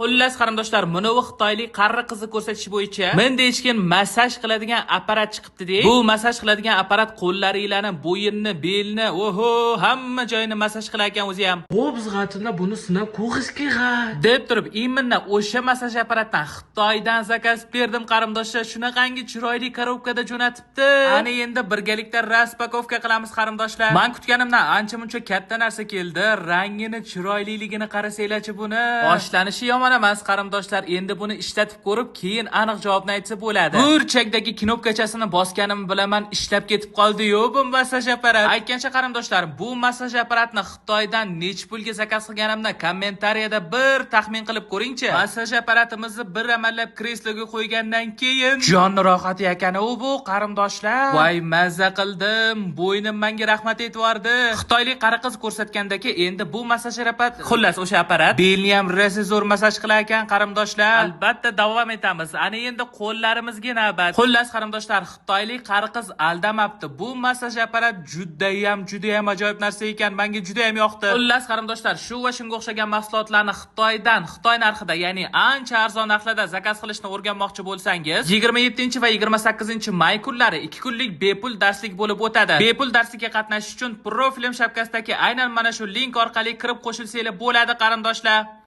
Xullas, qarindoshlar, minovi xitoylik qari qizni ko'rsatish bo'yicha men deyishgan massaj qiladigan apparat chiqibdi dey. Bu massaj qiladigan apparat qo'llaringlarni, bo'yinni, belni, oho, hamma joyini massaj qilar ekan o'zi ham. Xo'p, bizg'atinda buni sinab ko'rish kerak. Deb turib, именно o'sha massaj apparatdan Xitoydan заказ berdim, qarindoshlar. Shunaqangi chiroyli коробка da jo'natibdi. Ana endi birgalikda распаковка qilamiz, qarindoshlar. Man kutganimdan ancha muncha katta narsa keldi. Rangini, chiroyliligini qarasanglarchi buni. Boshlanishi yomon emas, qarindoshlar. Endi buni ishlatib ko'rib, keyin aniq javobni aytsa bo'ladi. Burchakdagi knopkachasini bosganim bilaman ishlab ketib qoldi-yu bu massaj apparat. Aytgancha, qarindoshlar, bu massaj apparatni Xitoydan nech pulga заказ qilganimni kommentariyada bir taxmin qilib ko'ringchi. Massaj apparatimizni bir amallab kresloga qo'ygandan keyin jonni rohati ekani u bu, qarindoshlar. Voy, mazza qildim. Bo'ynim menga rahmat aytvordi. Xitoylik qari qiz ko'rsatgandaki, endi bu massaj apparat, xullas, o'sha apparat belni ham rosa zo'r massaj qilar ekan, qarindoshlar. Albatta davom etamiz. Ana endi qo'llarimizga navbat. Xullas, qarindoshlar, xitoylik qari qiz aldamabdi. Bu massaj apparat judayam, judayam ajoyib narsa ekan. Menga judayam yoqdi. Xullas, qarindoshlar, shu va shunga o'xshagan mahsulotlarni Xitoydan, Xitoy narxida, ya'ni ancha arzon narxlarda заказ qilishni o'rganmoqchi bo'lsangiz, 27 va 28 may kunlari 2 kunlik bepul darslik bo'lib o'tadi. Bepul darslikka qatnashish uchun profilim shapkasidagi aynan mana shu link orqali kirib qo'shilsanglar bo'ladi, qarindoshlar.